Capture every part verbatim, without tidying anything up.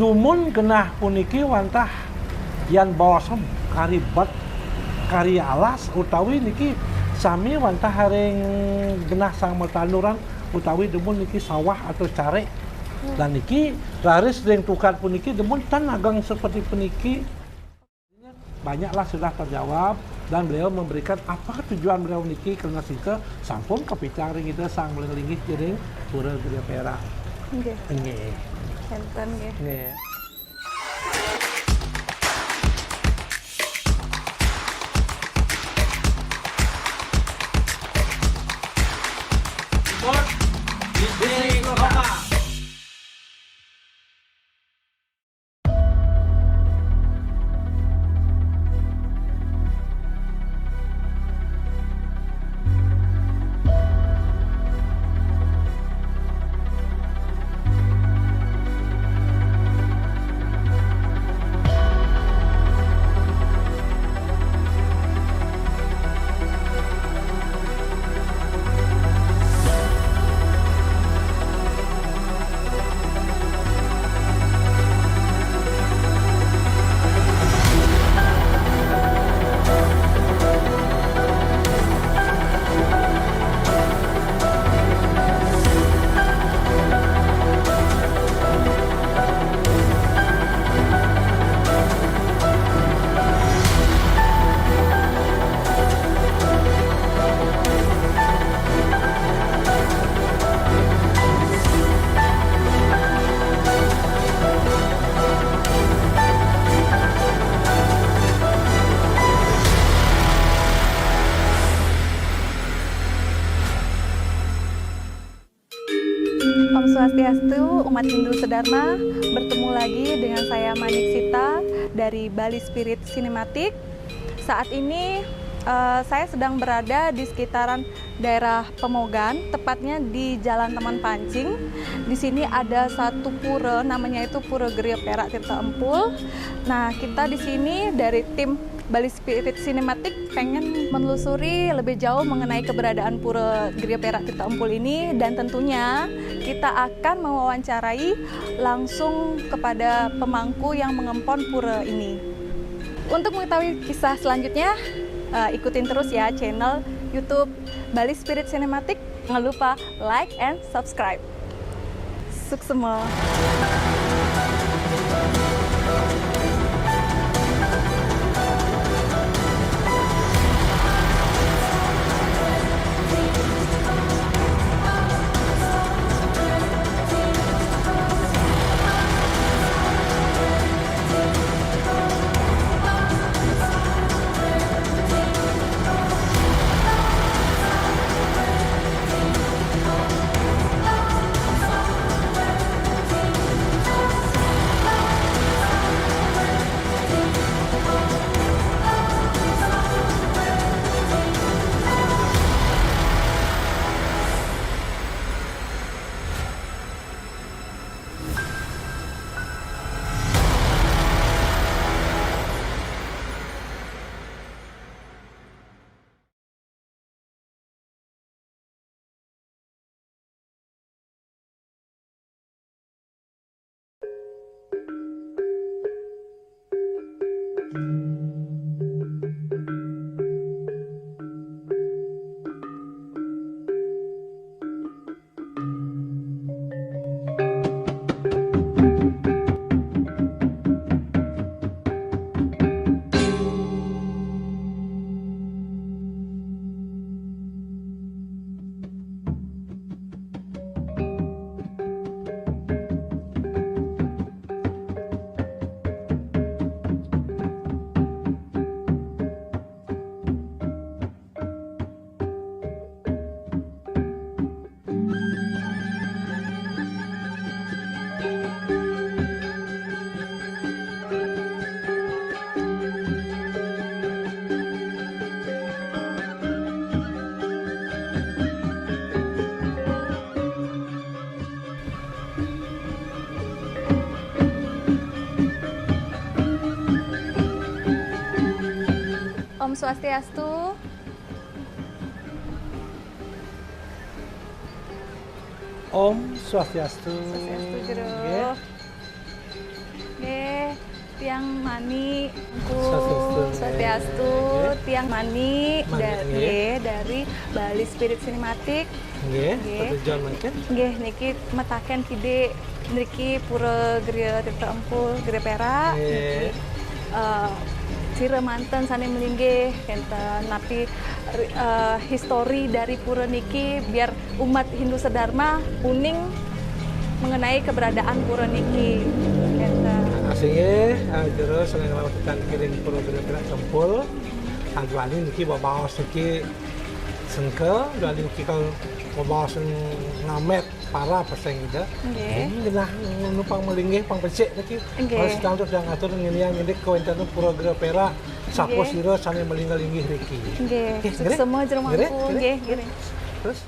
Dumun genah puniki wantah yan balsem, kari bet, kari alas, utawi niki sami wantah ring genah Sang Mertanuran, utawi dumun niki sawah atau carik. Dan niki raris ring tukad puniki dumun tan ageng seperti puniki. Banyaklah sudah terjawab dan beliau memberikan apa tujuan beliau niki, karena singke sampun kapitang ring Ida Sang Maling Linggih ring Pura Griya Perak. Nggih. Nggih. Enten nggih. Nggih. Om Swastiastu, umat Hindu sedharma, bertemu lagi dengan saya Manik Sita dari Bali Spirit Cinematic. Saat ini, eh, saya sedang berada di sekitaran daerah Pemogan, tepatnya di Jalan Taman Pancing. Di sini ada satu pura, namanya itu Pura Geria Perak Tirta Empul. Nah, kita di sini dari tim Bali Spirit Cinematic pengen menelusuri lebih jauh mengenai keberadaan Pura Geria Perak Tirta Empul ini, dan tentunya kita akan mewawancarai langsung kepada pemangku yang mengempon pura ini. Untuk mengetahui kisah selanjutnya, eh, ikutin terus ya channel YouTube Bali Spirit Cinematic. Jangan lupa like and subscribe. Suksma. Om Swastiastu. Om Swastiastu. Swastiastu, Jero. Nggih. Tiang Mani, Mangku. Swastiastu, nggih. Swastiastu, nggih. Tiang Mani, Mani, da-, nggih. Nggih, dari Bali Spirit Cinematic. Nggih, nggih. Patujon mangkin. Nggih, niki metaken kide niki Pura Griya Tirta Empul, Griya Perak, nggih. Niki, eh, sira manten sane malinggih, kenten napi, eh, histori dari pura niki, biar umat Hindu sedharma uning mengenai keberadaan pura niki. Kenten. Asih nggih, ah, jero sane ngrawat tentang kiring Pura Griya Perak Empul. Ah, juali niki bebaos niki sengke, juali niki kal bebaos ngamet para peseng ida. Nggih. Nggih, genah numpang malinggih pang becik niki. Nggih. Mari sedang tu sedang atur nginian ngendik kawenten Pura Griya Perak, sapa, nggih, sira sane malinggih-linggih riki. Nggih. Nggih, suksema jero mangku. Nggih, nggih. Nggih, nggih. Terus?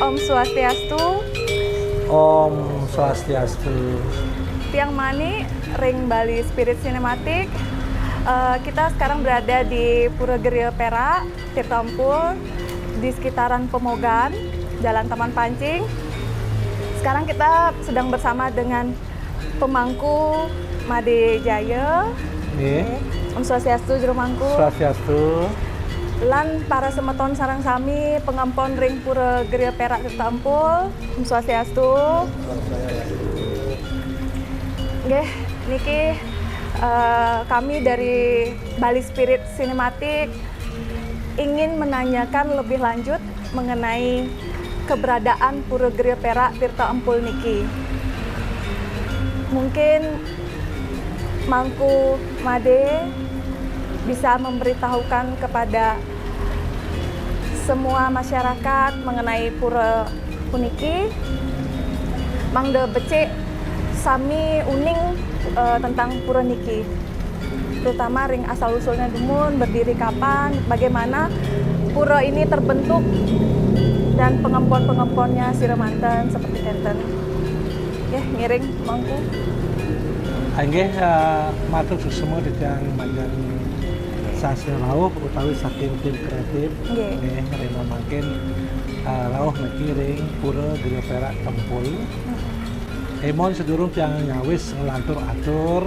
Om Swastiastu. Om Swastiastu. Tiang Mani ring Bali Spirit Cinematic. Eh, kita sekarang berada di Pura Griya Perak, Tirta Empul, di sekitaran Pemogan, Jalan Taman Pancing. Sekarang kita sedang bersama dengan Pemangku Made Jaya. Nggih. Nggih. Om Swastiastu, Jero Mangku. Swastiastu. Lan para semeton sareng sami pangempon ring Pura Griya Perak Tirta Empul. Om Swastiastu. Nggih, niki, eh, kami dari Bali Spirit Cinematic ingin menanyakan lebih lanjut mengenai keberadaan Pura Griya Perak Tirta Empul niki. Mungkin Mangku Made bisa memberitahukan kepada semua masyarakat mengenai pura puniki, mangda becik sami uning, eh, tentang pura niki. Terutama ring asal usulnya dumun, berdiri kapan, bagaimana pura ini terbentuk, dan pengempon-pengemponnya sira manten seperti kenten. Nggih, ngiring Mangku. Inggih, eh, matur suksma titiang manten sastra rauh utawi saking tim kreatif. Nggih. Nggih, rena mangkin, eh, rauh niki ring Pura Griya Perak Tempul. Mm-mm. Emon sedurung tiang nyawis nglantur atur,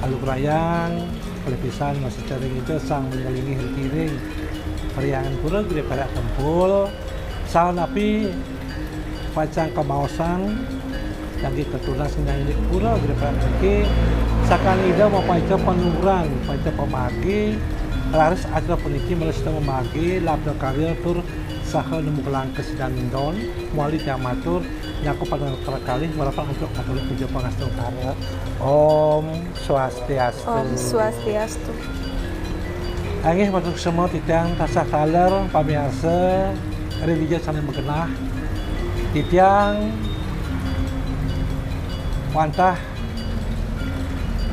alugrayang, pelepisan masih cering itu sang melinggih kiring. Periangan Pura Griya Perak Tempul, sanapi pacang kamaosan, jagi ketunas nyanyi Pura Griya Perak niki, sakan ida mapaica panuran, paica pamagi, raris acara puniki malih sida mamagi, labda karya tur saha nemu kelangkes dan indon, mawali tiang matur, nyaku pada kalih, marapan antuk atur puja pangastungkara. Om Swastiastu. Om Swastiastu. Inggih, matur suksma titiang tansah taler pamiarsa religi sane magenah. Titiang wantah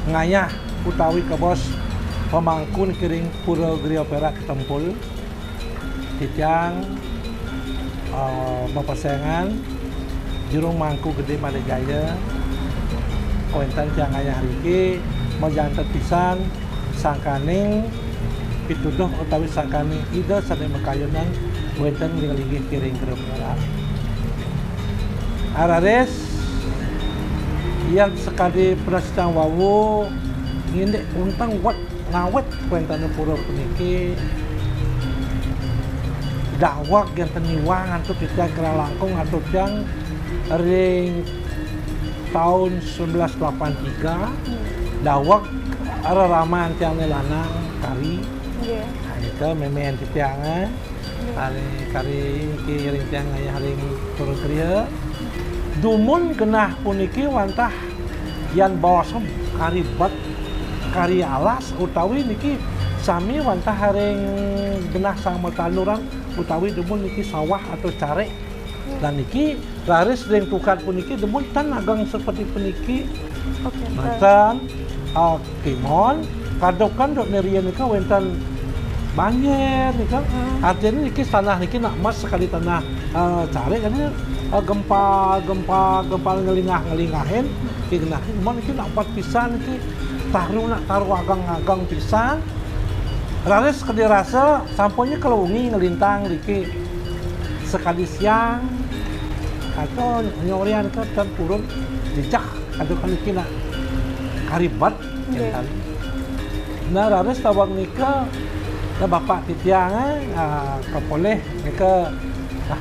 ngayah utawi kebos pamangku niki ring Pura Griya Perak Tempul. Titiang, eh, mapesengan Jero Mangku Gede Made Jaya, wenten tiang ngayah riki, majanten pisan sangkaning pituduh utawi sangkaning Ida sane makayunan wenten ring linggih kiring Griya Perak. Araris, yan sakadi prasida wau ngindik unteng wet ngawit wenten pura puniki daweg wenten niwang antuk titiang kirang langkung antuk tiang ring taun sembilan belas delapan tiga, daweg reraman tiang ne lanang kari. Nggih. Nah, nika memen titiang, eh. Kari, kari niki ring tiang ngayah ring Pura Griya. Dumun genah puniki wantah yan basa kari bet, kari alas utawi niki sami wantah ring genah sang matanduran utawi dumun niki sawah atau carik. Dan niki Raris ring tukad puniki demen tan ageng seperti puniki. Oke. Manten, ah, kimon, kaduk kan duk nirian nika wenten banjir nika. Artinya niki tanah niki nak emas sekali tanah, ah, cari kan, ah, gempa, gempa, gempa ngelingah, ngelingahin. Niki genah, mon niki nak empat pisan niki taruh nak taruh ageng-ageng pisan. Raris kadi rasa sampunnya kelungi ngelintang niki. Sekali siang, atau nyorian ke tan turun jejak atau kan niki nak karibet. Nah, raris tawang nika, nah, bapak titiang, eh, ah, kapoleh nika, nah,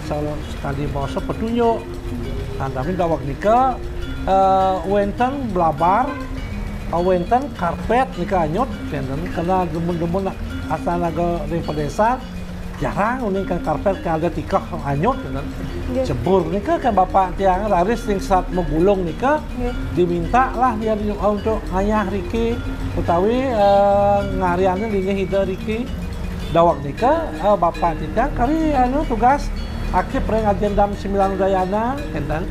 sekali basa petunjuk. Nah, tapi tawang nika, eh, wenten blabar, eh, wenten karpet nika anyut, wenten kena demen-demen nak asal naga ring pedesa, jarang uning kan karpet ke ada tikah anyut kan. Cebur nika kan bapak tiang raris sing sat magulung nika diminta lah dia di, untuk ngayah riki utawi, eh, ngariannya linggih ida riki. Dawak nika, eh, bapak tiang kari anu tugas aktif ring Ajin Dam Sembilan Udayana kenten.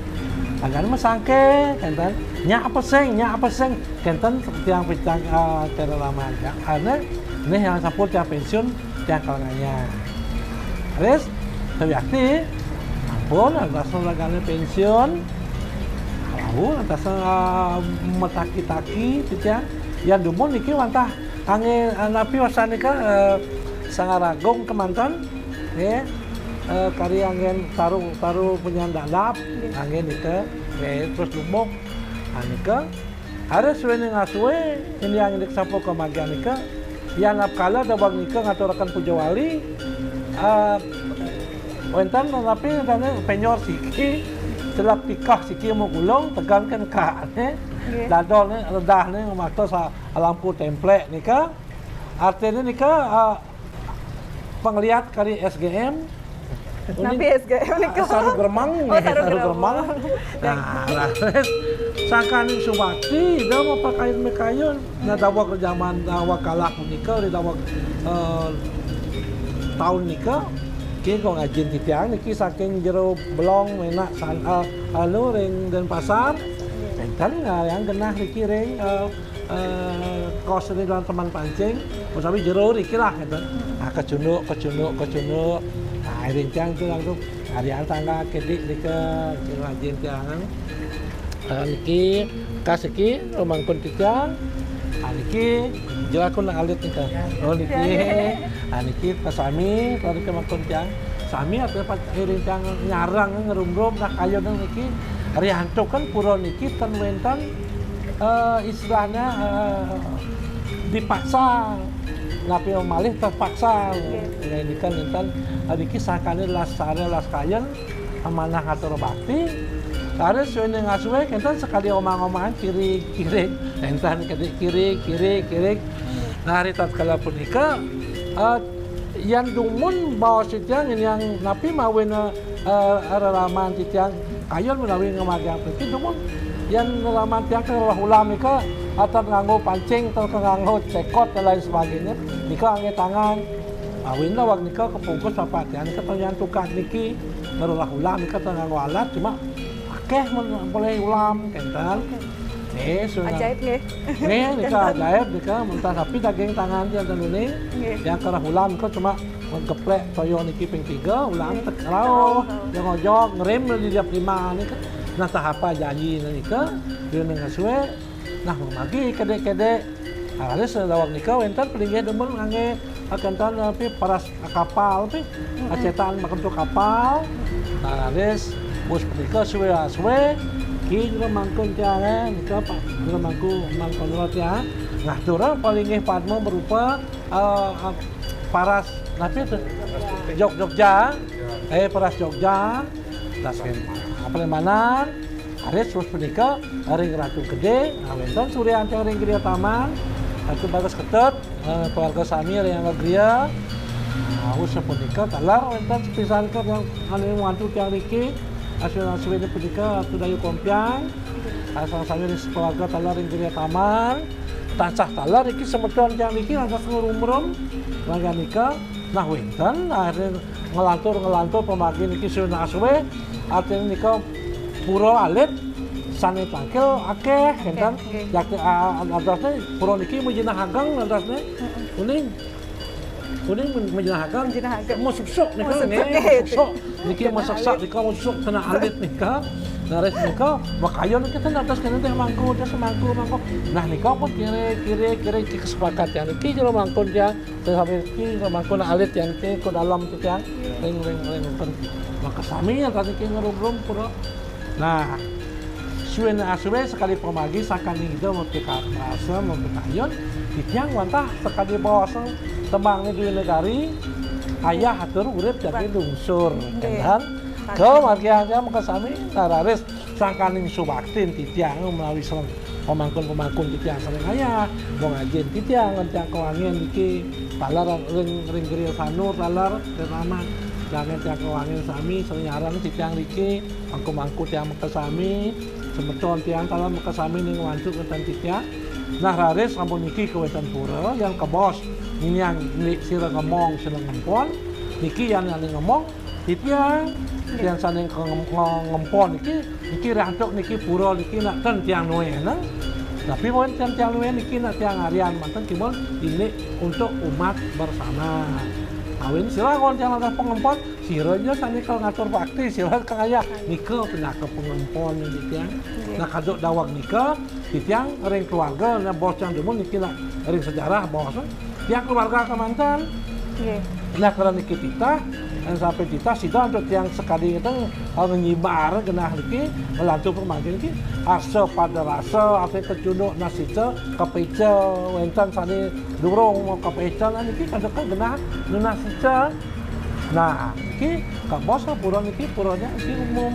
Agan masangke kenten. Nya apa sing, nya apa sing kenten tiang pitang, eh, cara lama aja. Ane nih yang sampun tiang pensiun tiang kalanganya. Terus, sawiakti, ampun, lantas ragane pensiun, lalu lantas, eh, mataki-taki, gitu ya. Yang dumun niki wantah angin, eh, napi wasanika, eh, sangaragung kemanten, ya, eh, kari angin taruh, taruh penyandalap, angin nika, ya, terus lumuk, anika, Ada suwene ngasuwe, ini yang indik sampun kamagian nika, yan apkala daweg nika ngaturaken puja wali, eh, wenten napi dane penyor siki, celap tikah siki magulung, tegan kan kane, dadolne, redahne, makta sa-, lampu templek nika, artine nika, eh, Pangliat kari S G M. Napi S G M nika? Saru Gremeng. Oh, Saru Gremeng. Nah, raris sangkaning subakti, ida mapakayun-makayun. Nah, daweg jaman daweg kalah punika, di daweg, eh, taun nika, niki kok ngajin titiang niki saking jero Belong, Menak, San-, eh, anu, ring Denpasar. Enten ngariang genah niki ring, eh, eh, kos ini dalam teman pancing, utawi jero riki lah, gitu. Nah, kecunduk, kecunduk, kecunduk. Nah, irincang itu langsung harian tangga kedik rika, rajin tiangan. Eh, niki, kas iki, rumangkun titiang. Ah, niki, jero aku nak alit nika. Oh, niki. Ah, niki, pas sami, kalau rika mangkun tiang. Sami, atau pas irincang nyarang, ngerumrum, nah, kayu nang niki. Riantuk kan pura niki, ten wenten eh, istilahnya, eh, dipaksa, napi malih terpaksa. Ya, ini kan enten, eh, niki sangkane las sare las kayen, amanah ngatur bakti. Laris suwene ngasuwe, enten sekali omang-omangan kiri, kiri, enten kiri, kiri, kiri, kiri. Nah, hari tatkala punika, eh, yan dumun baos titiang yang napi mawin, eh, reraman titiang kayon menawi ngemagiang puniki dumun yan reraman tiang ke roh ulam nika, atan nganggo pancing, atan nganggo cekot dan lain sebagainya. Nika angge tangan. Awin daweg nika kepungkus bapak tiang nika atan tukad niki. Ngerolah ulam nika atan nganggo alat, cuma akeh men boleh ulam kenten. Nggih, sunan. Ajaib nggih. Nggih, nika ajaib nika, mentah tapi daging tangan tiang tenune. Nggih. Yang kerah ulam nika cuma geplek toyo niki ping tiga, ulam tek rauh. Yang ojok ngerim di diap lima nika. Nah, tahapa janji nika, dia nengah suwe. Nah, magi kedek-kedek. Nah, laris daweg nika wenten pelinggih demen ngangge, ah, kenten, ah, pi paras kapal pi, ah, cetan makan tu kapal. Nah, laris bos punika suwe-suwe, ki jero mangkun tiang, eh, nika Pak, jero mangku, mangkon rot ya. Nah, turun pelinggih padma berupa, eh, ah, paras, napi itu? Jog-, Jogja, eh, paras Jogja, tas apa Palimanan, Arit terus punika ring Ratu Gede, nah, wenten Surya Anceng ring Griya Taman, Ratu Bagas Ketut, eh, keluarga sami ring Angga Griya. Nah, wus punika taler wenten sepisan ke yang anu mantu tiang niki, aswin-aswin punika Ratu Dayu Kompiang, asal sami ring keluarga taler ring Griya Taman, tansah taler niki semeton tiang niki lantas ngrumrum, mangga nika, nah, wenten, akhirnya ngelantur-ngelantur pemagi niki suwin aswe, artinya nika Pura alit sané tangkil akéh, kénten. Nggih. Yak, a-, a-, adasné pura niki majinah ageng adasné. Heeh. Uning. Uning men-, majinah ageng. Majinah ageng. Masuksuk nika, masuksuk, nggih, nggih. Masuksuk. Niki masuksuk, nika masuksuk kena alit nika. Nah, raris nika, makayun nika ten adas kena téh mangku, adas mangku, mangku. Nah, nika pun kiri, kiri, kiri, kesepakatan. Niki jero mangku tiang, sampai niki jero mangku alit tiang, niki ku dalam tiang. Ring, ring, ring, ring. Maka sami yang tadi niki ngerum-rum pura. Nah, suwéné-suwé sakadi pamargi sakaning Ida mapikayun, mapikayun, titiang wantah sakadi baos tembang di Dwi Negari, ayah atur urip jagi lungsur. Nggih. Kan? Kamargian tiang makasami, nah, raris sakaning subaktin titiang menawi sareng pamangkun-pamangkun titiang sareng ayah, wong ajin titiang, tiang kawangin niki, taler ring, ring Griya Sanur, taler, ring ramah, jangan tiang kawangin sami, sareng nyareng titiang niki, mangku-mangku tiang makasami, semeton tiang taler makasami ning wantu wénten titiang. Nah, raris sampun niki kawénten pura, yang kebos, niniang ni sira ngemong, sira ngempon, niki yang, yang ngemong, titiang, tiang sané ke-, nge-, ngempon niki, niki rantuk niki pura niki nak ten tiang nuwé, nah. Tapi mawon ten tiang nuwé niki nak tiang arian manten kimon ini untuk umat bersama. Kawin sira kon tiang ada pengempon, sira aja sané kalau ngatur bakti, sira kang ayah nika pinaka pengempon niki tiang. Nggih. Nah, kaduk daweg nika, titiang ring keluarga, nah, bos yang demen niki nak ring sejarah bos. Tiang keluarga kemanten. Nggih. Nah, karena niki titah, yang sampai titah sida untuk tiang sekali itu, eh, ngibar genah niki, ngelantu pemangkin niki, asa pada rasa, asa kecunduk nasica, kepeca, wénten sané durung mau kepeca, nah, niki kadang genah, nasica. Nah, niki kabos pura niki puranya niki umum.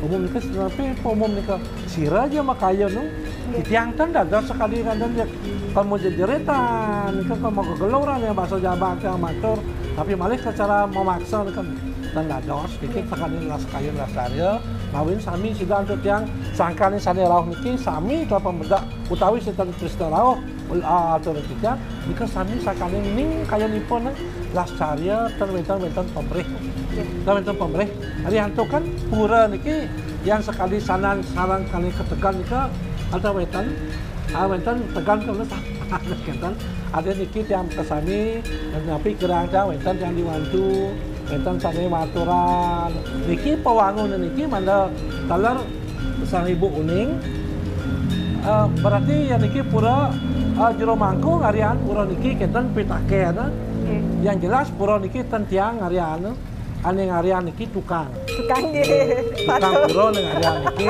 Umum niki senapi umum nika sira aja makayun nu. Nggih. Titiang ten dados sekali kanten ya kamu jejeritan, nika kamu kegeluran ya bahasa Jawa tiang matur. Tapi malih secara memaksa nika ten dados, niki sekali las kayun las karya. Mawin sami sida antuk tiang sangkani sané rauh niki sami kelapan bedak utawi sinten Kristen rauh. Ul-, ah, atur kita, nika sami sakalian ning kayunipun, eh, las karya ten wénten, wénten pamrih. Nggih. Ten wénten pamrih. Riantukan pura niki yang sekali sanan sareng kali ketegan nika ada wénten, ah, wénten tegan kula sanan kénten. Ada niki tiang kesami, napi kirang tiang wénten tiang diwantu. Wénten sané maturan. Niki pawangun niki mangda taler Sang Ibu Uning. Eh, berarti yang niki pura, eh, jero mangku ngarian pura niki kénten pitaken. Nggih. Yang jelas pura niki ten tiang ngarian. Ané ngarian niki tukang. Tukang nggih. Tukang pura ning ngarian niki.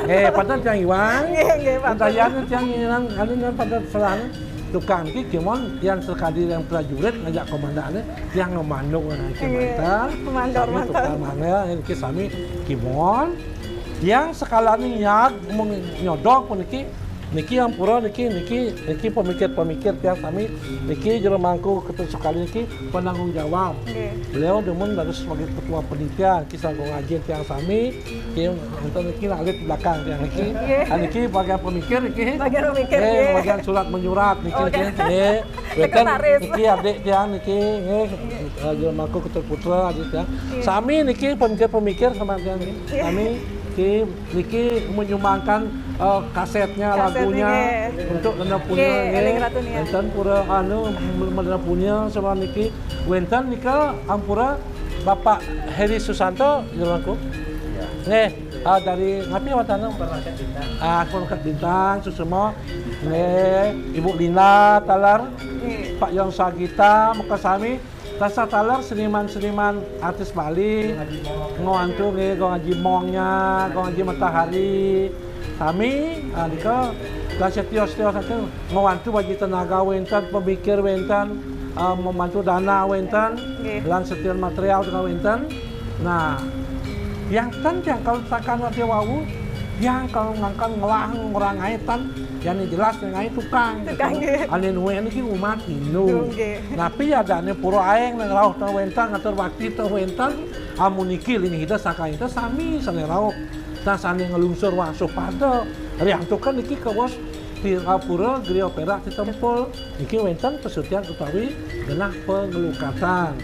Eh, padahal tiang iwang. Nggih, nggih, Pak. Dayane tiang ngilang, anu nang pada selang. Tukang niki kimon yang sekali yang prajurit ngajak komandan. Tiang ngemandung niki manten. Nggih. Mandor, sami mandor. Tukang mana niki sami kimon. Yang sekalane nyag mung nyodok puniki, niki ampura niki, niki, niki pemikir-pemikir tiang sami, niki jero mangku ketua sekali niki penanggung jawab. Nggih. Beliau demen dados sebagai ketua panitia, niki sanggup ngajin tiang sami, niki enten niki alit belakang tiang niki. Nggih. Ah, niki bagian pemikir niki. Bagian pemikir, eh, nggih. Bagian surat menyurat niki, oke, niki. Nggih. Wénten sekretaris. Niki adik tiang niki, nggih, eh, jero mangku Ketul Putra adik tiang. Iya. Sami niki pemikir-pemikir sama tiang niki. Iya. Sami niki, niki menyumbangkan, eh, kasetnya, kasetnya, lagunya, nggih, untuk Lena Punya, nggih, nggih. Eling Ratu Nia. Wénten pura anu Lena Punya sama niki. Wénten nika ampura Bapak Heri Susanto jero mangku. Iya. Nggih. Ah, dari ngapi wantahna? Supermarket Bintang. Ah, Supermarket Bintang, Susumo. Nggih, Ibu Lina taler. Nggih. Pak Yon Sagita, makasami. Tansah taler seniman-seniman artis Bali. Gong Haji Mong. Ngwantu nggih, Gong Haji Mongnya, Gong Haji Matahari. Sami, ah, nika, tansah tios-tios nika ngwantu bagi tenaga wénten, pemikir wénten, ah, membantu dana wénten, nggih, lan setian material juga wénten. Nah, yang ten tiang kalau takan waktu wau, yang kalau ngangkan ngelah ngurang ae ten, yang jelas yang ae tukang. Tukang, nggih. Ane nuwe niki umat Hindu. Nggih. Napi adane pura aeng nang rauh ten wénten, ngatur bakti ten wénten, amun niki ling hida saka hida sami sane rauh. Nah, sane ngelungsur wangsuh pada, riantukan niki kawas pi-, pura griya perak titempul. Niki wénten pasutian utawi genah panglukatan.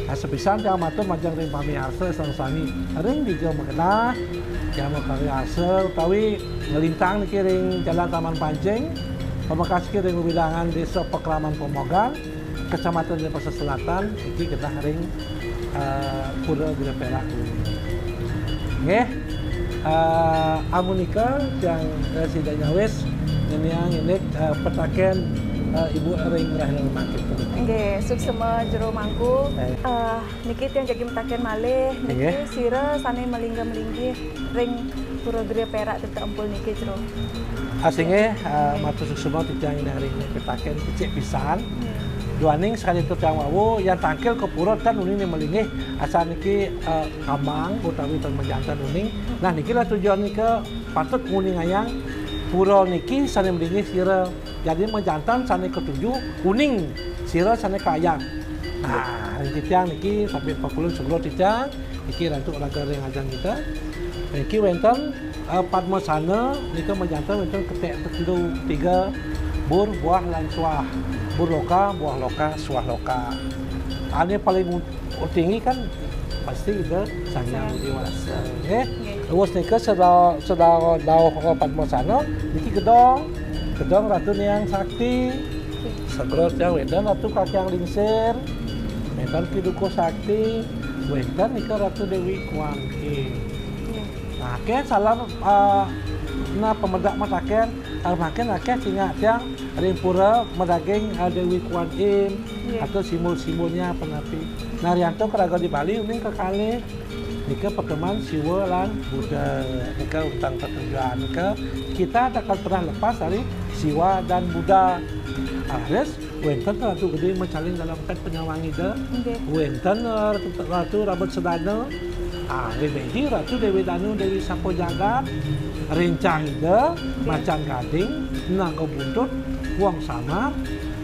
Nah, sapisan tiang matur majeng ring pamiarsa sareng sami ring dija magenah. Yang makarya asa utawi nglintang niki ring Jalan Taman Pancing, pamekas niki ring wewidangan Desa Pakraman Pomogan, Kecamatan Denpasar Selatan, niki genah ring, eh, Pura Gria Perak. Nggih. Eh, amunika tiang, eh, sida nyawis ngeniang indik, eh, petaken, eh, Ibu ring rahina mangkin puniki. Nggih, suksma Jero Mangku. Eh. Eh, Niki tiang jagi mataken malih, niki Inggih. Sira sane malingga-malinggih ring Pura Gria Perak Tirta Empul niki, Jero. Asih nggih, eh, Nggih. Matur suksma titiang ring pitaken becik pisan. Nggih. Duaning sakadi tiang wau, yan tangkil ka pura tan uning ne malinggih, asal niki, eh, kambang utawi tan majanten uning. Nah, niki lah tujuan nika patut nguningayang pura niki sane malinggih sira. Jadi majanten sane katuju uning sira sane kayang. Nah, ring titiang niki sambil pakulun sebelum titiang niki rantuk raga ring ajeng kita. Niki wenten, eh, Padmasana nika majanten wenten ketek telu tiga bur buah lan suah. Bur loka, buah loka, suah loka. Ane paling Oh, tinggi kan pasti Ida Sang Hyang Widi Wasa. Nggih. Nggih. Terus nika sedau-, sedau dauh Padmasana niki gedong. Gedong Ratu Niang Sakti. Nggih. Segra tiang wenten Ratu Kakiang Lingsir. Wenten Ki Dukuh Sakti. Wenten nika Ratu Dewi Kuan Im. Nggih. Nah, ake salam, eh, nah, pamedak mataken, eh, makin ake cingak tiang ring pura madaging, eh, Dewi Kuan Im. Nggih. Atau simbol-simbolnya apa napi. Nah, rianto keraga di Bali uning kekalih. Nika pertemuan Siwa lan Buddha. Nika untang pertujuan. Nika kita takkan pernah lepas dari Siwa dan Buddha. Aris, wenten Ratu Gede macaling dalam pet penyawang Ida. Nggih. Wenten, eh, Ratu, Ratu Rambut Sedana. Ah, nggih, Ratu Dewi Danu, Dewi Sapo Jagat. Rencang Ida, Nggih. Macan Gading, Naga Buntut, Wong Samar.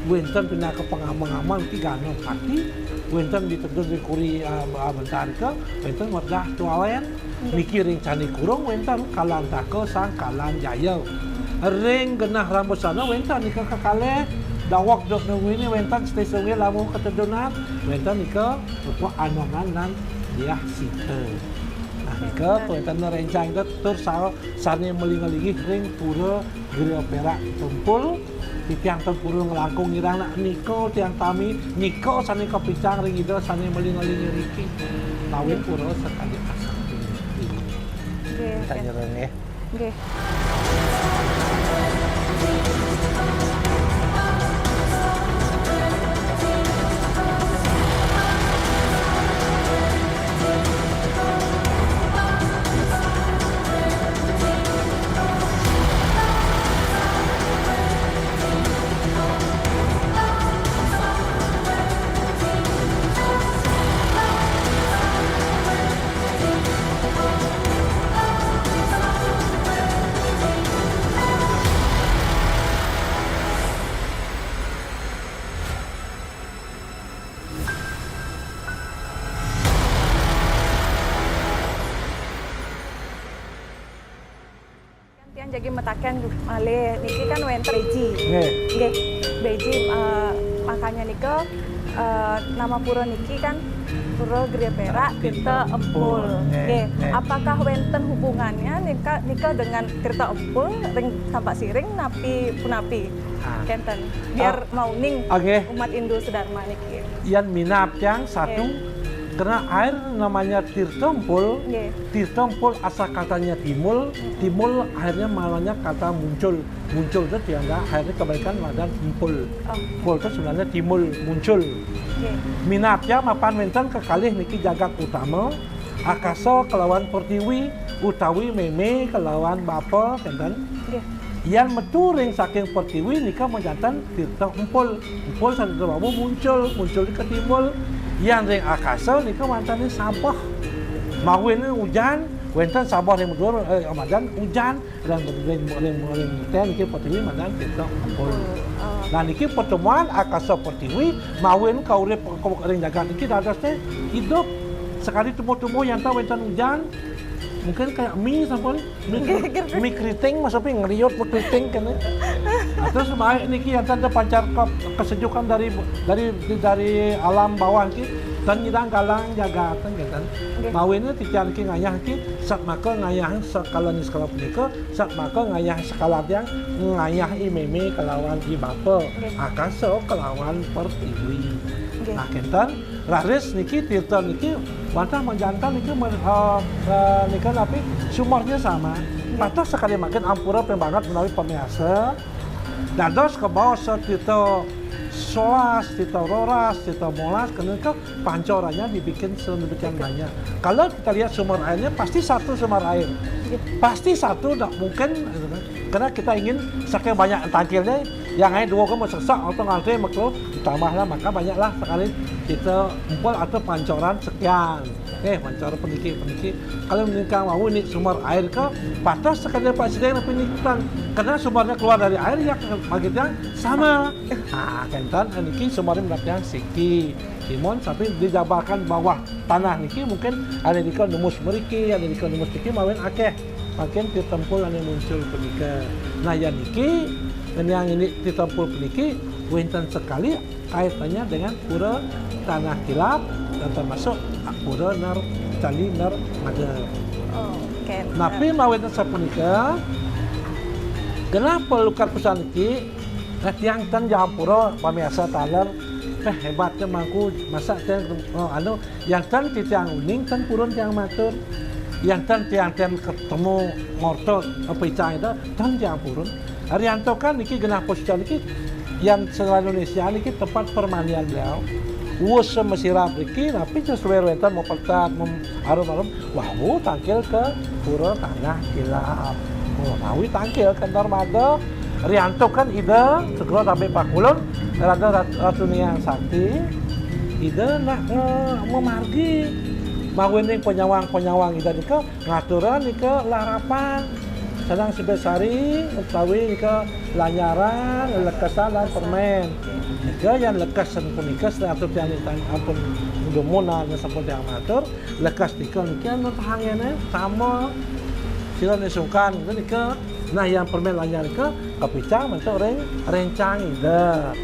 Wenten pinaka pangama-ngama niki Gana Pati, wenten di Tedun ring Kuri, ah, ah, Bentarika, wenten Wedah Tuawen, Nggih. Niki ring Candi Kurung wenten Kalantaka Sang Kalanjaya. Ring genah Rambusana wenten nika kekalih daweg duk nungguini wenten Seti Sunggih Lamuh Ketedunan, wenten nika Pupuk Anongan lan Diah Sita. Nah, nika wenten rencang ida tur sa-, sane malinga-linggih ring Pura Gria Perak Tempul, titiang tempuru nglangkung ngirang nak nika tiang tami, nika sane kapicang ring Ida sane maling-aling ngriki. Lawin pura sakadi asal. Nggih, Kita nggih. Nyerang, nggih. Nggih. Tiang jagi mataken malih, niki kan wenten Beji. Nggih. Nggih, Beji, eh, makanya nika, eh, nama pura niki kan Pura Gria Perak, Tirta Empul. Nggih. Nggih. Apakah wenten hubungannya nika, nika dengan Tirta Empul ring Tampaksiring napi punapi? Ah. Kenten. Biar Ah. mauning Ah, nggih. Umat Hindu sedharma niki. Yan minab tiang satu, Nggih. Karena air namanya Tirta Empul, Nggih. Tirta Empul asal katanya timul, Mm-mm. Timul akhirnya maknanya kata muncul. Muncul itu tiada, akhirnya kebalikan madan empul. Oh. Empul itu sebenarnya timul, muncul. Nggih. Minab tiang mapan wenten kekalih niki jagat utama, akasa kelawan pertiwi, utawi meme kelawan bapa, kenten. Nggih. Yan metu ring saking pertiwi nika majanten Tirta Empul. Empul sane wau muncul, muncul nika timbul. Yan ring akasa nika wantene sabeh. Mawin ujan, wenten sabeh ring duur, eh, madan ujan, ring, ring, ring, ring ten niki pertiwi madan Tirta Empul. Empul. Oh. Nah, niki pertemuan akasa pertiwi, mawin kaurip ring jagat niki dadosne idup. Sekali tumbuh-tumbuh yan ta wenten ujan, mungkin kayak mi sampun. Mi, mi keriting, maksudnya ngeriut, mi keriting kan, ya. Nah, terus baik niki yang tanda pancar ke-, kesejukan dari, dari, dari alam bawah niki. Ten nyidang galang jagat ten, gitu. Nggih. Mawinan titiang niki ngayah niki, satmaka ngayah sekala niskala punika, satmaka ngayah sekala tiang ngayahi mémé kalawan i bapa, nggih, akasa kalawan pertiwi. Nggih. Nah, kénten, raris niki tirta niki wantah majanten niki men-, eh, eh, nika napi sumurnya sama. Nggih. Pateh sakadi mangkin ampura ping banget menawi pamiarsa. Dados kabaos tirta solas, tirta roras, tirta molas, kena ke pancorannya dibikin sedemikian banyak. Kalau kita lihat sumber airnya, pasti satu sumber air. Iya. Pasti satu, tidak mungkin, gitu kan. Karena kita ingin saking banyak tangkilnya, yang lain dua kan mau sesak, atau ngantri, mau keluar, ditambahlah, maka banyaklah sekali kita empul atau pancoran sekian. Eh, pancoran peniki, peniki. Kalau meningkang wau ini sumber air ke, patah sekali Pak Sideng peniki tan. Karena sumbernya keluar dari air, ya, bagi yang sama. Ah, kénten niki sumbernya mendapat yang siki. Timun sampai dijabarkan bawah tanah niki mungkin ada di numbus mriki, ada di numbus niki mawinan akéh. Makin tirta empul anu muncul punika. Nah, ya niki, ngenang ini tirta empul puniki, wénten sekali kaitannya dengan pura Tanah Kilap dan termasuk pura Nar-, Candi Narmada. Oh, oke. Napi mawinan sapunika, genah palukat pusaka niki, nah, tiang ten jampura pamiarsa taler, eh, hebatnya mangku, masa tiang, oh, anu, yang ten titiang uning, ten purun tiang matur. Yang ten tiang ten ketemu ngorta, apa icang itu, ten tiang purun. Riantukan niki genah pusaka niki, yang se-Indonesia niki tempat permandian beliau. Wus mesirap niki, napi sesuai wénten mau petat, mem-, arum-arum, wau tangkil ke Pura Tanah Kilap. Oh, mawi tangkil ke Narmada, riantukan Ida, segera sampai Pakulun, Rada Rat-, Ratu Niang Sakti, Ida nak nge-, memargi. Mawinan panyawang-panyawang Ida nika ngaturan nika larapan. Sedang Sibesari utawi nika lanyaran, lekesan lan permén. Nika yang lekesan punika senatur tiang niki ampun gemunan sampun tiang matur, lekes nika niki anu tahangne sama. Sira nih sungkan nika, nah, yang permén lanyar nika kapicang bentuk ring rencang Ida.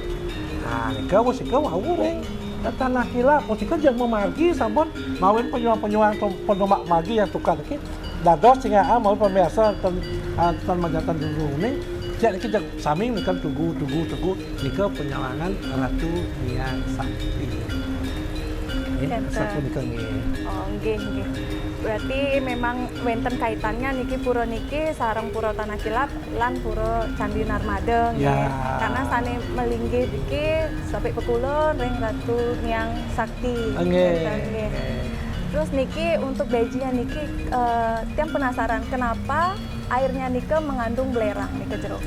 Nah, nika wis nika wau ring Tanah Kilap, wis nika jeng memargi sampun mawinan panyuang-panyuang tum-, penumbak margi yang tukad niki. Dados sing, ah, mawi pamiarsa ten, ah, ten majanten dulu ning, cek niki jeg sami niki tugu, tugu, tugu, nika panyawangan Ratu Niang Sakti. Nggih, sapunika nggih. Oh, nggih, nggih. Berarti memang wénten kaitannya niki pura niki sareng Pura Tanah Kilap lan Pura Candi Narmada nggih. Ya. Karena sané melinggih niki sampai Pakulun ring Ratu Niang Sakti. Nggih. Wénten nggih. Terus niki untuk bajinya niki, eh, tiang penasaran kenapa airnya nika mengandung belerang nika jero.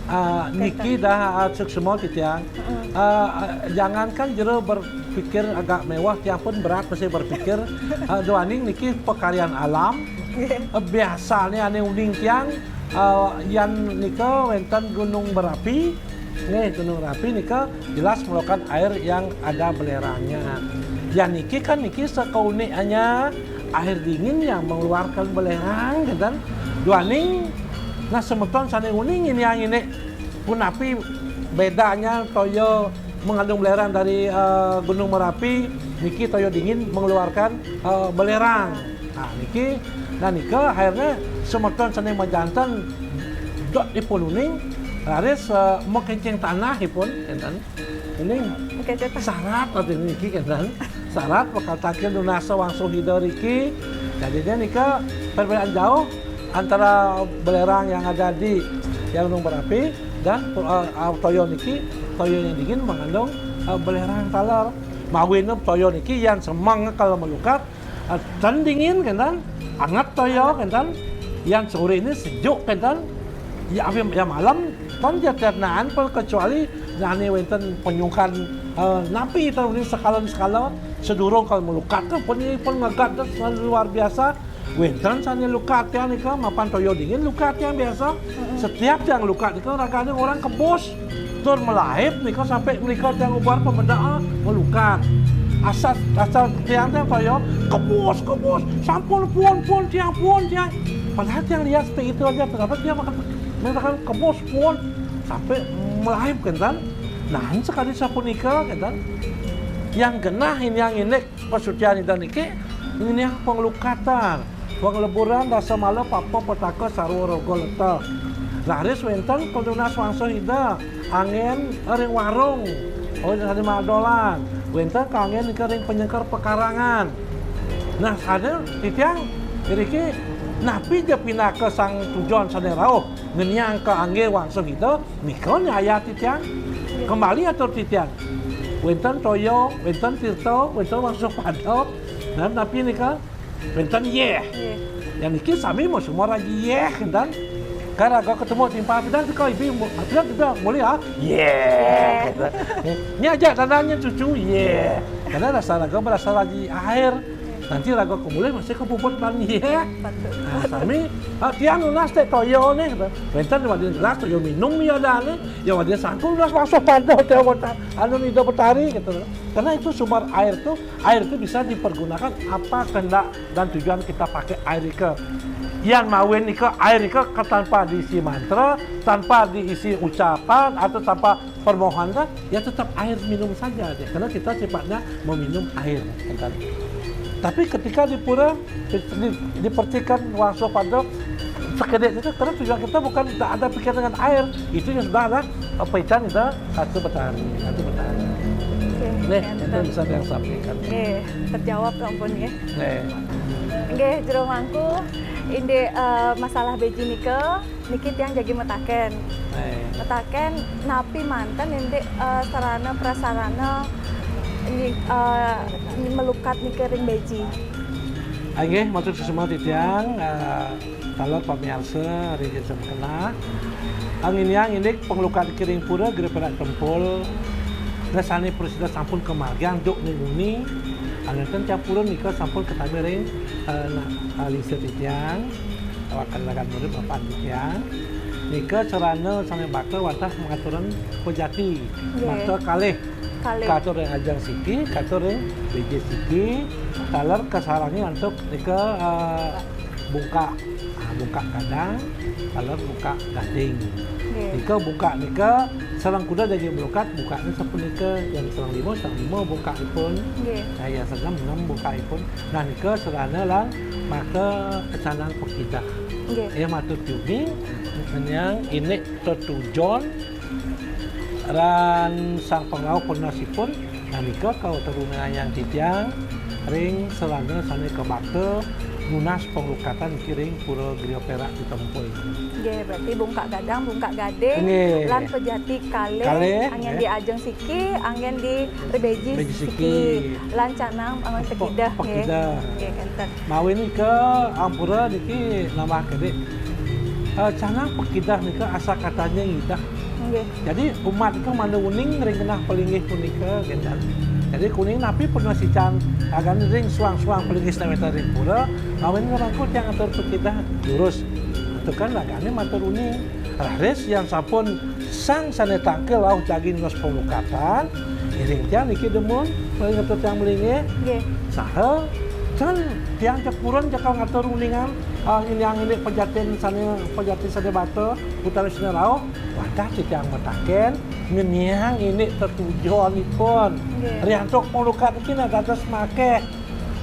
Ah, niki dah, ah, suksma titiang. Mm-mm. Ah, ah, jangankan jero berpikir agak mewah, tiang pun berat masih berpikir. Ah, duaning niki pakaryan alam. Nggih. Eh, biasane ane uning tiang, eh, yan nika wénten gunung berapi. Nggih, gunung berapi nika jelas mengeluarkan air yang ada belerangnya. Yang niki kan niki sakaunikannya air dingin yang mengeluarkan belerang, gitu kan. Duaning, nah, semeton sané uning ini yang ini. Punapi bedanya toya mengandung belerang dari, eh, Gunung Merapi, niki toya dingin mengeluarkan, eh, belerang. Nah, niki, nah, nika akhirnya semeton sané majanten dot ipun uning, raris, eh, makencing tanah ipun, enten. Ini syarat arti niki kan. Syarat bakal tangkil nunas wangsul Ida riki. Jadinya nika perbedaan jauh antara belerang yang ada di yang gunung berapi dan, eh, toya niki, toya yang dingin mengandung, eh, belerang taler. Mawinan toya niki yang semeng kalau melukat, eh, ten dingin kan, anget toya kan, yang sore ini sejuk kan. Ya, ya malam kan dia tiap naan pun kecuali nane wénten penyungkan, eh, napi tahu ini sekala-sekala sedurung kalau melukat kan pun ini pun ngegat dah selalu luar biasa. Wénten sané lukat tiang nika mapan toya dingin lukat tiang biasa. Mm-mm. Setiap tiang lukat nika ragane orang kebus. Tur melaib nika sampai menika tiang ubar pemedaan melukat. Asal, asal tiang tiang toya kebus, kebus, sampun pun, pun tiang, pun tiang. Padahal tiang lihat seperti itu aja, kenapa tiang makan mengatakan kebus pun sampai melaib kan? Nah, sekali sapunika kan? Yang genah ing yang indik pasucian Ida niki, ing yang panglukatan, pangleburan dasa mala papa petaka sarwa roga leta. Raris wénten panunas wangsuh Ida, anggén ring warung, oh, sané madolan, wénten kanggén nika ring panyengker pekarangan. Nah, sané titiang iriki napi ja pinaka sang tujon sané rauh ngeniang ka anggé wangsuh Ida, nika nyayat titiang. Kembali atur titiang. Wénten toya, wénten tirta, wénten wangsuh pada, dan napi nika? Wénten yéh. Yéh. Yang niki sami masumar aji yéh, dan kan raga ketemu timpal pidan teka ibi mu-, pidan kita mulih, ah, yéh. Yéh. Gitu. Ini aja tandanya cucu, yéh. Karena rasa raga berasal aji air. Nanti raga kemulih masih kepuput ban yéh. Betul. Nah, sami, ah, tiang nunas téh toya nih, gitu. Wénten wadin gelas toya minum ya dah nih. Ya wadin sangkul nunas wangsuh pada téh, anu Ida Betari gitu. Karena itu sumber air tuh, air itu bisa dipergunakan apa kehendak dan tujuan kita pakai air nika. Yan mawinan nika air nika ke-, tanpa diisi mantra, tanpa diisi ucapan atau tanpa permohonan, ya tetap air minum saja deh. Karena kita sifatnya meminum air, kan? Tapi ketika di pura di, di- dipercikan wangsuh pada sekedek itu, karena tujuan kita bukan tidak ada pikiran dengan air, itu yang sudah ada apa ican itu satu betari, satu betari. Oke, enten. Itu bisa yang sampaikan. Oke, terjawab sampun ya. Nih. Oke, Jero Mangku, indik, eh, masalah beji nika, niki tiang jagi metaken. Nih. Metaken napi manten indik, eh, sarana prasarana nyi-, eh, melukat nika ring beji. Inggih, matur suksma titiang, eh, taler pamiarsa ring Jensem Kenah. Angin yang indik panglukat ring pura Gria Perak Tempul. Nah, sané prasida sampun kamargiang duk ning nguni. Angin ten tiang pura nika sampun katami ring, eh, na-, eh, lingsir titiang. Wakan lagan murid bapak titiang. Nika sarana sané bakta wantah mangaturan pejati. Nggih. Bakta kalih. Kalih. Katur ring ajeng siki, katur ring beji siki, taler kasarengin antuk nika, eh, bungkak. Ah, bungkak gadang, taler bungkak gading. Nggih. Nika bungkak nika sareng kuda daging melukat, bungkaknya sapunika, yang sareng lima, sareng lima bungkakipun. Nggih. Nah, yang sareng enam, enam bungkakipun. Nah, nika sarana lan maka canang pakidah. Nggih. Ya, matur jumi, yang ini tetujon ran sang pangrauh penunasipun, nah nika katurunayang titiang ring sarana sané kabakta nunas panglukatan niki ring Pura Gria Perak Citempul. Nggih, berarti bungkak gadang, bungkak gading, nggih, lan pejati kalih, kalih, anggén, nggih, di ajeng siki, anggén di ring beji, beji siki, siki, lan canang anggén pe-, pakidah, nggih. Pakidah. Nggih, kénten. Mawinan nika ampura niki nambah kedék. Eh, canang pakidah nika asa katanya ngidah. Nggih. Jadi umat nika mangda uning ring genah palinggih punika, gitu. Jadi kuning napi pun masih can agan ring suang-suang palinggih sawéta ring pura, mawinan rangkul tiang atur pakidah jurus. Atukan ragané matur uning. Raris yang sampun sang sané tangkil rauh jagi nunas pamlukatan, iring tiang niki dumun, ring atur tiang malinggih. Nggih. Saha, can tiang cek purun cekal ngatur uningan, ah, ini yang ini pejatin sané, pejati sané bata, utawi sané rauh, wantah titiang mataken, ngeniang ini tetujonipun. Nggih. Riantuk pamlukat niki nah dados makéh.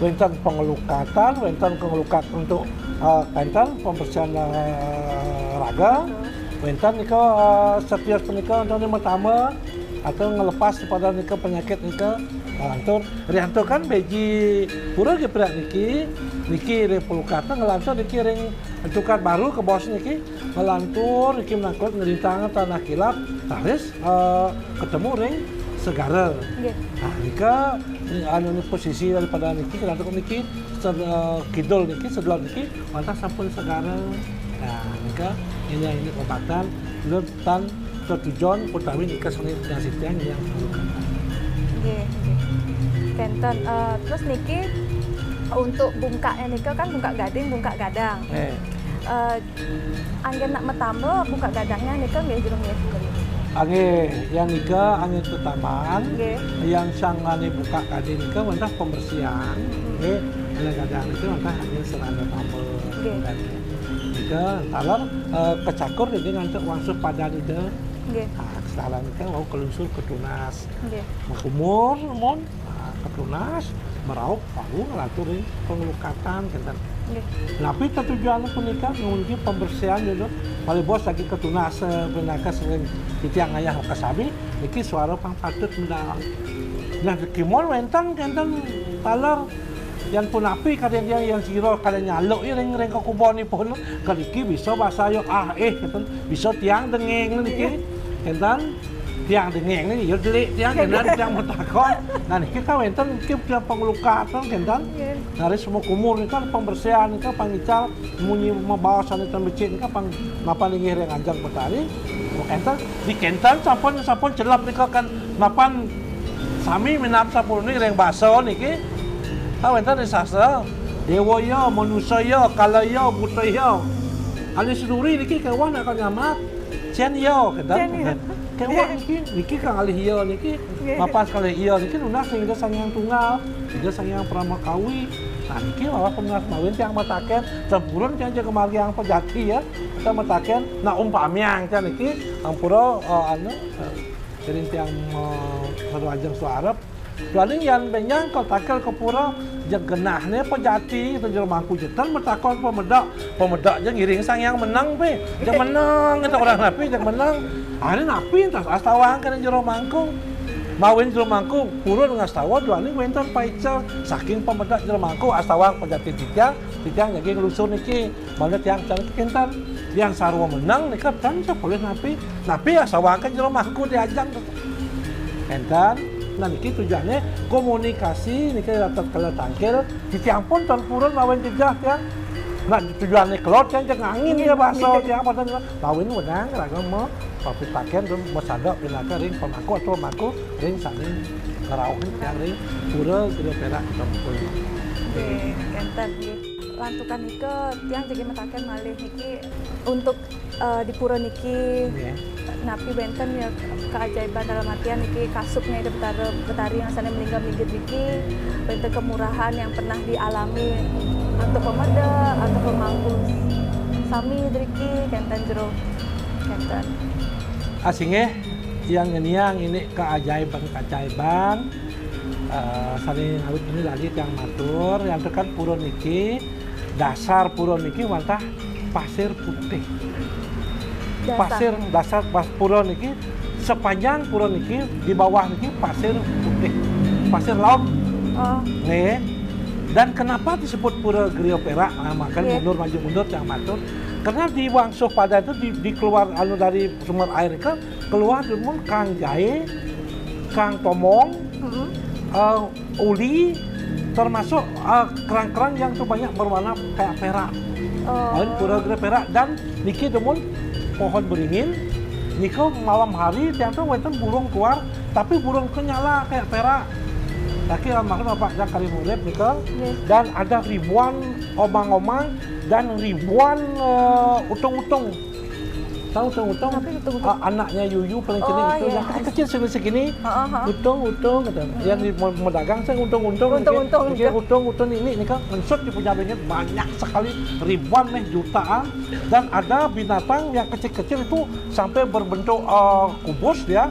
Wénten panglukatan, wénten panglukat untuk, eh, kénten pembersihan, eh, raga. Betul. Wénten nika, eh, setios punika untuk matambah atau ngelepas pada nika penyakit nika, eh, lantur. Riantukan beji pura Gria Perak niki, niki ring pamlukatan, ngelantur niki ring tukad baru kabaos niki. Ngelantur niki menangkut ngelintangan tanah kilap, raris, eh, ketemu ring segara. Nggih. Nah, nika, anu, posisi daripada niki, ngelantur niki, sed-, eh, kidul niki, sedelod niki, wantah sampun segara. Nah, nika, ini, ini obatan, lur tan tetujon utawi nika seni penasitian yang luka. Nggih, nggih. Kénten, eh, terus niki untuk bungkaknya nika kan bungkak gading, bungkak gadang. Eh. Eh, Anggén nak matambel bungkak gadangnya nika nggih, Jero nggih. Anggé, yang nika anggén tetaman, nggih, yang sangane bungkak gading nika wantah pembersihan, hmm, nggih, yang gadang nika wantah anggén sarana tambel. Nggih. Dan nika taler, eh, kacakur nika ngantuk wangsuh padan nika. Nggih. Ah, taler nika wau kalungsur katunas. Nggih. Makumur, mun, Tunas, meraup, wau nglantur ring panglukatan, kénten. Nggih. Napi tetujuan punika? Ngunci pembersihan, gitu. Malih bos lagi ketunas, eh, pinaka sering titiang ngayah makasami, niki suara pang patut medal. Nah, kimun wénten, kénten taler. Yan punapi kadén tiang, yan sira kadén nyaluk ya ring, ring kekubunnipun. Kadiki bisa basa ya, ah, eh, kénten. Bisa tiang dengéng niki. Kénten. Tiang dengéng niki, ya delik tiang, kénten tiang matakon. Nah, niki kan wénten niki tiang panglukatan, kénten. Nggih. Nah, ring semua kumur niki kan pembersihan niki, pangical, munyi mabaos ané tan becik niki, pang, mapan linggih ring ajeng Betari. Kénten, di kénten sampun, sampun celep niki kan, mapan sami minab sapunika ring basa niki. Ah, wénten ring sastra. Déwa ya, manusa ya, kala ya, buta ya. Ané sinuri niki kéweh nak nyamap. Cén ya, kénten. Cén ya. Kéweh niki, niki kalih ya niki. Nggih. Mapan kalih ya niki nunas ring Ida Sang Hyang Tunggal, Ida Sang Hyang Parama Kawi. Nah, niki malah penunas mawinan tiang mataken, sampurun tiang jaga margiang pejati ya. Kita mataken, nah, umpamiang tiang niki, ampura, eh, anu, eh, jadi tiang, eh, sadu ajeng suarep. Duaning yan bénjang ka takel ka pura, jeg genahné pejati, kita jero mangku jeg tan matakon pamedek, pamedek jeg ngiring Sang Hyang Meneng, pé. Jeg meneng, kita orang napi, jeg meneng. Ané napi, tas astawang kéné jero mangku. Mawinan jero mangku, purun ngastawa, duaning wénten paica, saking pamedek jero mangku, astawang pejati titiang, titiang jagi nglusur niki. Mangda tiang cang kénten, tiang sarwa meneng nika tan sapolih napi. Napi astawang ka jero mangku di ajeng. Kénten, nah niki tujuané komunikasi niki tatkala tangkil, titiang pun tan purun mawinan jejeh tiang. Nah, tujuané kelod tiang jeg ngangin ya basa tiang pada mawinan wenang raga ma-, papitaken dan masada pinaka ring pemangku atau pemangku ring sané ngrauhin tiang ring pura Gria Perak kita pukul. Nggih, kénten nggih. Lantukan nika, tiang jagi mataken malih niki untuk, eh, di pura niki, nggih, napi wénten ya keajaiban dalam artian niki kasupnya Ida Betara Betari yang sané malingga mlinggih niki, wénten kemurahan yang pernah dialami untuk pamedek atau pemangku sami driki kénten jero kénten. Asih nggih, yang ngeniang ini keajaiban-keajaiban, eh, sané ngawit ini lagi tiang matur, yang tekan pura niki, dasar pura niki wantah pasir putih. Dasar. Pasir dasar pas pura niki, sepanjang pura niki, di bawah niki pasir putih, pasir laut. Oh. Nggih. Dan kenapa disebut Pura Gria Perak? Nah, makanya, nggih, mundur maju mundur tiang matur. Karena di Wangsuh Padan itu di, di keluar anu dari sumber air itu keluar demen kang jaé, kang tomong, mm-mm, eh, uli, termasuk, eh, kerang-kerang yang tuh banyak berwarna kayak perak. Oh. Lain pura gede perak dan niki demen pohon beringin. Nika malam hari tiang tuh wénten burung keluar, tapi burung ke nyala kayak perak. Lagi almarhum Bapak Jang Karim Urip nika. Nggih. Dan ada ribuan omang-omang dan ribuan, eh, utung-utung. Tahu utung-utung? Tapi utung-utung. Ah, anaknya Yuyu paling kecil. Oh, itu, iya, yang kecil-kecil segini-segini. Heeh, heeh. Utung-utung, kata. Hmm. Yang di mau, mau dagang saya utung-utung. Utung-utung, iya. Utung-utung ini, ini kan ngensut di punya banyak sekali, ribuan nih, jutaan. Dan ada binatang yang kecil-kecil itu sampai berbentuk, eh, kubus dia.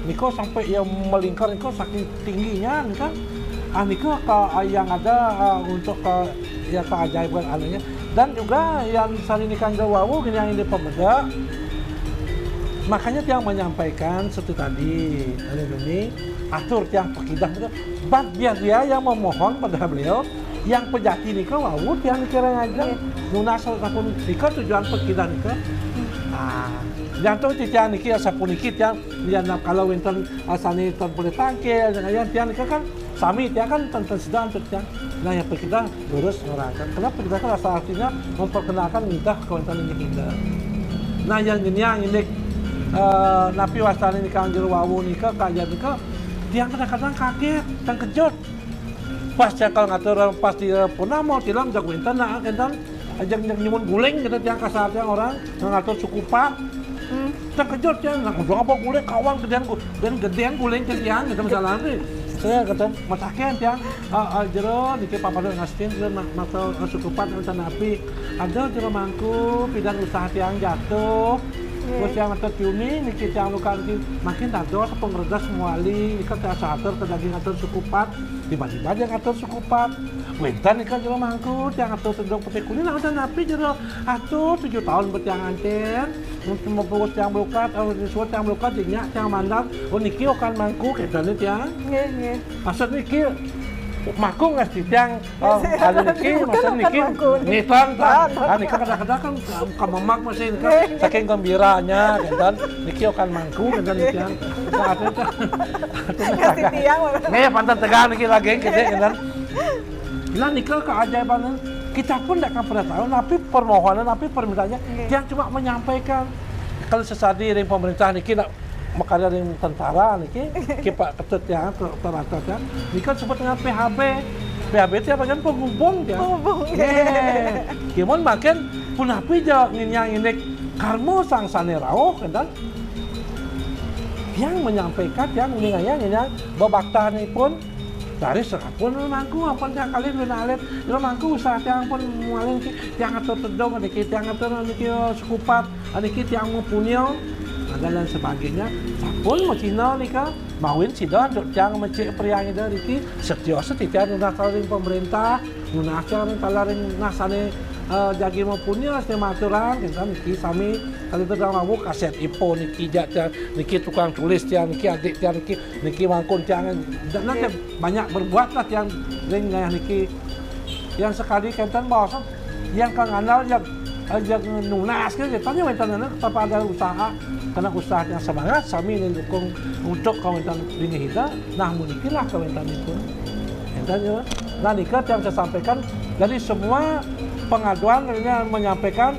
Niko sampai ia melingkar niko saking tingginya nika. Ah, niko ka, ah, yang ada, ah, untuk ka, ya, keajaiban anunya. Dan juga yang sané nika jero wau gini yang ini pemeda. Makanya tiang menyampaikan seperti tadi, Anu Doni, atur tiang pekidah itu, bab dia, dia yang memohon pada beliau, yang pejati nika wau tiang dikira ngajeng. Nggih. Nunas sampun nika tujuan pekidah nika. Hmm. Nah, jantung titiang niki sapuniki tiang, ya, nah, kalau wénten asané tan boleh tangkil, dengan yang tiang nika kan sami, tiang kan tan, tan sedang tuh tiang. Nah, yang kita lurus ngerangkak. Kenapa kita kan asal artinya memperkenalkan ngidah kawéntenan ini kita. Nah, yang ini, yang ini, eh, napi wastané nika jero wau nika, kaya nika, tiang kadang-kadang kaget, terkejut. Pas cakal ngatur, pas di, eh, purnama, tilam, jag wénten, nah, kénten. Ajang, ajang nyumun guling, kita tiang kasar tiang orang, ngatur sukupan. Hmm. Terkejut tiang, nah, udah apa guling, kawan gedéan gu-, dan gedéan guling ke tiang, gitu misalnya nih. Saya kata, mataken tiang, ah, ah, jero, niki papada ngastin, jero, ma-, mata, eh, sukupan, macam napi. Ada jero mangku, pidan usaha tiang jatuh. Terus tiang atur tiuning niki tiang luka niki makin dados pangredes mawali nika tiang satur ka daging atur sukupat, tiba-tiba tiang atur sukupat. Wénten nika jero mangku tiang atur tedong peti kuning, nah, udah napi jero atur tujuh tahun bet tiang anten. Mungkin mapurus tiang belukat, oh, disuruh tiang belukat, dinyak tiang mandar. Oh, niki okan mangku, kénten tiang. Nggih, nggih. Maksud niki mangku ngasti tiang, oh, anu niki, maksud niki ngitung, ah, niki kadang-kadang kan kamemak masih kan, saking gembiranya, kan, niki okan mangku, kan, tiang. Nah, atuh, atuh, atuh, ngasti tiang, Pak. Nih, panten tegang niki lagi, gitu, kan. Nah, nika keajaiban, kita pun tidak akan pernah tahu, tapi permohonan, tapi permintaannya, tiang cuma menyampaikan. Kalau sesadi ring pemerintah niki nak makarya ring tentara niki, ki Pak Ketut tiang, Ketut Ranto tiang, nika sebut dengan P H B. P H B tiang bagian penghubung tiang. Penghubung. Nggih. Ki mun makin punapi ja nginyang indik karma sang sané rauh, kan? Tiang menyampaikan, tiang nginyang, nginyang bebaktanipun. Dari sampun mangku, ampun tiang kalih duwé alit. Ira mangku usaha tiang pun mualin ki, tiang atur tedong niki, tiang atur niki, oh, sukupat, niki tiang mapunia, dan lain sebagainya. Sampun macihna nika, mawin sida antuk tiang mecik priang ida niki, setiosa titiang nunas ring pemerintah, nunas tiang ring taler ring nah sané, eh, jagi mapunia, sané maturan, kita niki sami kali itu dalam mabuk kaset ipo niki, jak tiang niki tukang tulis tiang niki, adik tiang niki, niki mangkun tiang, dan nanti banyak berbuat lah tiang ring ngayah niki. Yang sekali kenten bahasa yang kang andal yang, yang nunas kan, katanya wénten anak tetap ada usaha, karena usaha yang semangat, sami ini dukung untuk kawénten bini kita, nah, munikilah kawénten itu. Enten ya. Nah, nika yang saya sampaikan, jadi semua pengaduan ini menyampaikan,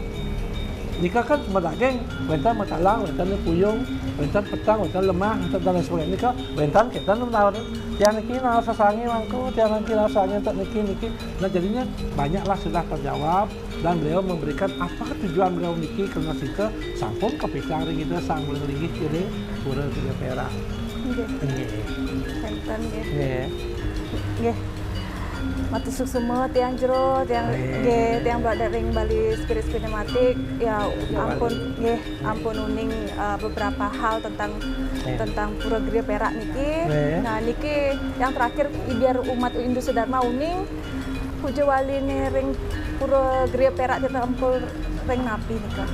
nika kan madaging, wénten matalang, wénten puyung, wénten peteng, wénten lemah, wénten dan lain sebagainya. Nika wénten kita nawar, tiang niki nawar sasangé mangku, tiang niki nawar sasangé untuk niki, niki. Nah, jadinya banyaklah sudah terjawab dan beliau memberikan apa tujuan beliau niki, karena sika sampun kapicang ring kita sang linggih kiri pura tiga perak. Nggih. Nggih. Wénten nggih. Nggih. Nggih. Matur suksma tiang jero, tiang nggih, tiang berada ring Bali Spirit Cinematic. Ya, ampun nggih, ampun uning, eh, beberapa hal tentang, tentang Pura Griya Perak niki. Nggih. Nah, niki yang terakhir, biar umat Hindu sedharma uning, puja waliné ring Pura Griya Perak Tirta Empul ring napi nika?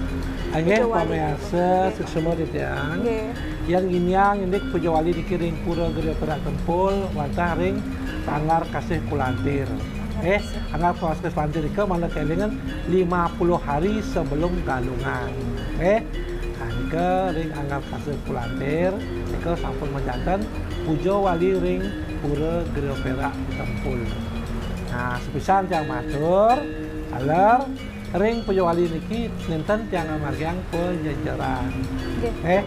Nggih, puja wali pamiarsa, nggih, suksma titiang. Nggih. Yang nginyang indik puja wali niki ring Pura Griya Perak Tempul, wantah ring Anggar Kasih Kulantir. Anggar Kasih. Anggar Kasih Kulantir nika mangda kélingan lima puluh hari sebelum Galungan. Nggih. Nah, nika ring Anggar Kasih Kulantir, nika sampun majanten puja wali ring Pura Griya Perak Tempul. Nah, sepisan tiang matur, taler ring puja wali niki nénten tiang ngamargiang pajejeran. Nggih. Eh,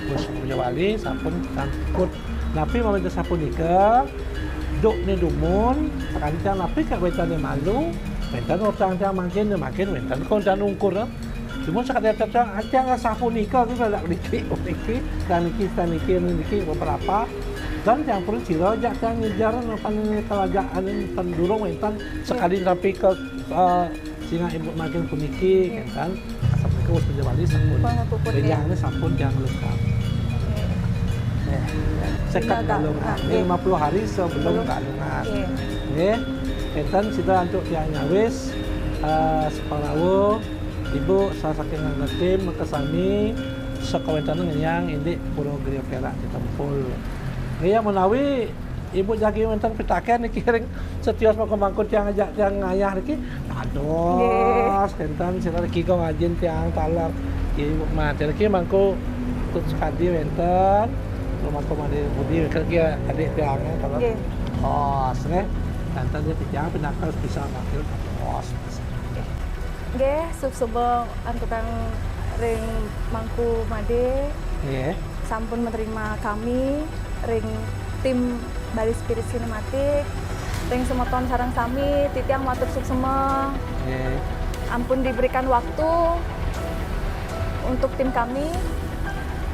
terus puja wali sampun sampun. Napi maminta sapunika, duk né dumun, sakadi tiang napi kawéntené malu, wénten utang tiang mangkin, mangkin wénten kawéntené ungkur. Cuma sakadi tiang, tiang sapunika kita ada niki, niki, dan niki, dan niki, niki beberapa. Dan tiang pun sira jak tiang ngejar napan ini kalajakan ini, tan durung wénten sakadi napi ka, eh, singa ibu makin puniki, kan? Sapunika wis puja wali sampun. Pun puput, nggih. Bénjangné sampun tiang lengkap. Nggih. Nggih. Seket Tinggal Ga-, Galungan. Ah, nggih. Lima puluh hari sebelum Galungan. Nggih. Nggih. Énten sida antuk tiang nyawis, eh, separawa ibu sasaking ngerti makasami sakawéntenan nginyang indik Pura Griya Perak Tirta Empul. Nggih, menawi Ibu jagi wénten pitakén niki ring setios mangku-mangku tiang ngajak tiang ngayah niki. Dados, nggih, kénten sira niki kok ngajin tiang taler. Nggih, Ibu mah. Niki mangku tut sekadi wénten. Mangku mandi budi wénten niki adik tiang, ya, taler. Nggih. Os, nggih. Kénten dia tiang pinaka bisa wakil. Os. Nggih, suksma antukan ring Mangku Madé. Nggih. Sampun menerima kami ring tim Bali Spirit Cinematic. Ring semeton sareng sami, titiang matur suksma. Nggih. Ampun diberikan waktu untuk tim kami.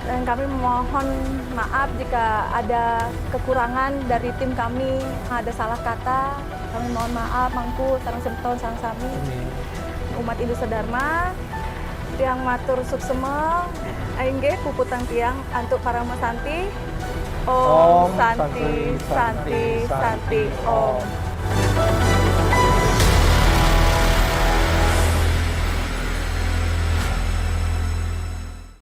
Dan kami memohon maaf jika ada kekurangan dari tim kami, ada salah kata. Kami mohon maaf, Mangku, sareng semeton, sareng sami. Amin. Umat Hindu sedharma, Tiang matur suksema, inggih puputang tiang antuk parama santi. Om Om Santi, Santi, Santi, Santi, Santi, Om. Om.